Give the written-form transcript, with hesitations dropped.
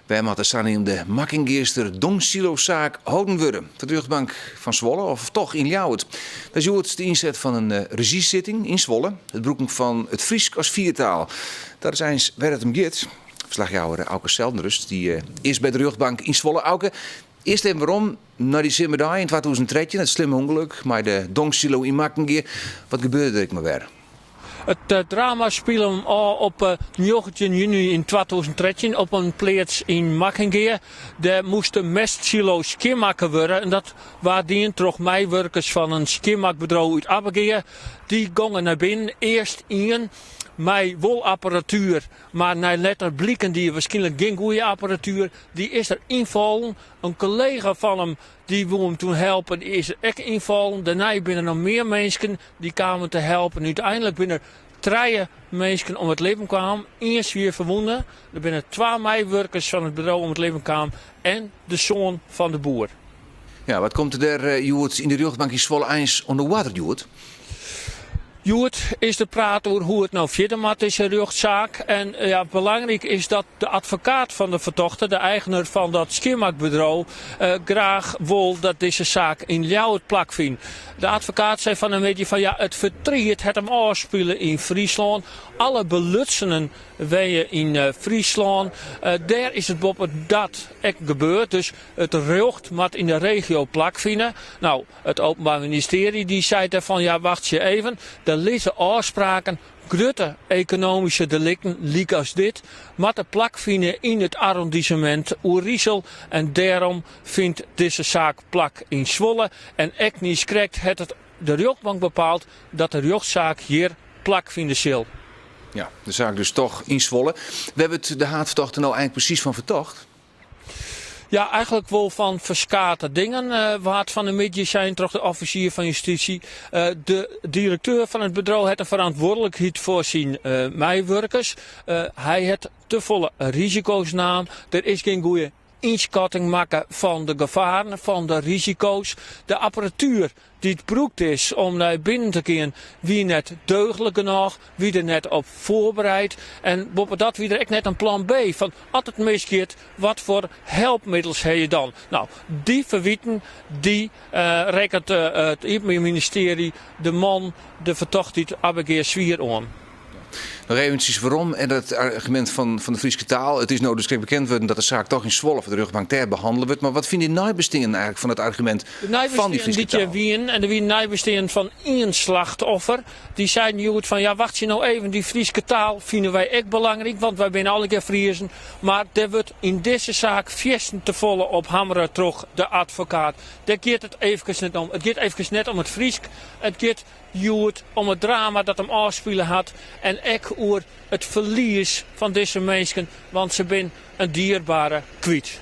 Wêr moat de saneamde Makkingeaster dongsilosaak holden wurde? Foar de rjochtbank fan Zwolle of toch yn Ljouwert? Dat is hjoed de ynset fan in rezjysitting yn Zwolle. It brûken fan it Frysk as fiertaal, dat is eins wêr't it om giet. Ferslachjouwer Auke Zeldenrust dy is by de rjochtbank yn Zwolle. Auke, earst even werom nei dy simmerdei yn 2013, it slimme ûngelok mei de dongsilo yn Makkingea. Wat gebeurde der ek mar wer? It drama spile him ôf op 19 juny yn 2013 op in pleats yn Makkingea. Dêr moast de mestsilo skjinmakke wurde en dat waard dien troch meiwurkers fan in skjinmakbedriuw út Abbegea. Dy gongen nei binnen, earst ien mei wol apparatuer, mar nei letter bliken die wierskynlik gjin goede apparatuer. Dy is der ynfallen. In kollega fan him dy woe him toen helpe, dy is der ek ynfallen. Dêrnei binne der noch mear minsken Dy kamen te helpen. Uteinlik binne der trije minsken om it libben kaam, ien swier ferwûne. Der binne twa meiwurkers fan it bedriuw om it libben kaam en de soan fan de boer. Ja, wat komt der hjoed yn de rjochtbank yn Zwolle eins oan de oarder hjoed? Hjoed is der praat oer hoe it no fierder moat dizze rjochtsaak. En ja, belangryk is dat de advokaat fan de fertochte, de eigener fan dat skjinmakbedriuw, graach wol dat dizze saak yn Ljouwert plakfynt. De advokaat sei fan 'e middei fan ja, it fertriet hat him ôfspile yn Fryslân. Alle belutsenen wenje yn Fryslân. Dêr is it boppedat ek gebeurd, dus it rjocht moat yn de regio plakfine. No, it Openbaar Ministerie dy seit dêrfan ja, wachtsje even, der lizze ôfspraken. Grutte ekonomyske delikten lykas dit moatte plakfine yn it arrondissemint Oerisel en dêrom fynt dizze saak plak yn Zwolle en ek niiskrekt hat it de rjochtbank bepaald dat de rjochtsaak hjir plakfine sil. Ja, de saak dus toch yn Zwolle. Wêr wurdt de haadfertochte no eins presys fan fertocht? Ja, eigenlik wol fan ferskate dingen, waard fan 'e middei sein troch de offisier fan justysje. De direkteur fan it bedriuw hat in ferantwurdlikheid foar syn meiwurkers. Hy hat tefolle risiko's naam. Der is gjin goede ynskatting makke fan de gefaren, fan de risiko's. De apparatuer dy't brûkt is om nei binnen te gean wie net deugdlik genôch, wie der net op foarbereid en boppedat wie der ek net in plan B fan as it misgiet, wat foar helpmiddels ha je dan? No, dy ferwiten dy rekket it Iepenbier Ministearje de man, de fertochte út Abbegea swier oan. Noch eventsjes werom en dat argumint fan de Fryske taal. It is no dus krekt bekend wurden dat de saak toch yn Zwolle foar de rjochtbank dêr behannele wurdt. Mar wat fine dy neibesteanden eigenlik fan it argumint fan dy Fryske taal? De neibesteanden dy't hjir wienen, en der wienen neibesteanden fan ien slachtoffer, dy seiden hjoed fan ja wachtsje no even, dy Fryske taal fine wy ek belangryk, want wy binne allegear Friezen. Mar dêr wurdt yn dizze saak fiersten tefolle op hammere troch de advokaat. Dêr giet it eefkes net om. It giet eefkes net om it Frysk, it giet hjoed om it drama dat him ôfspile hat en ek oer it ferlies fan dizze minsken, want se bin in dierbare kwyt.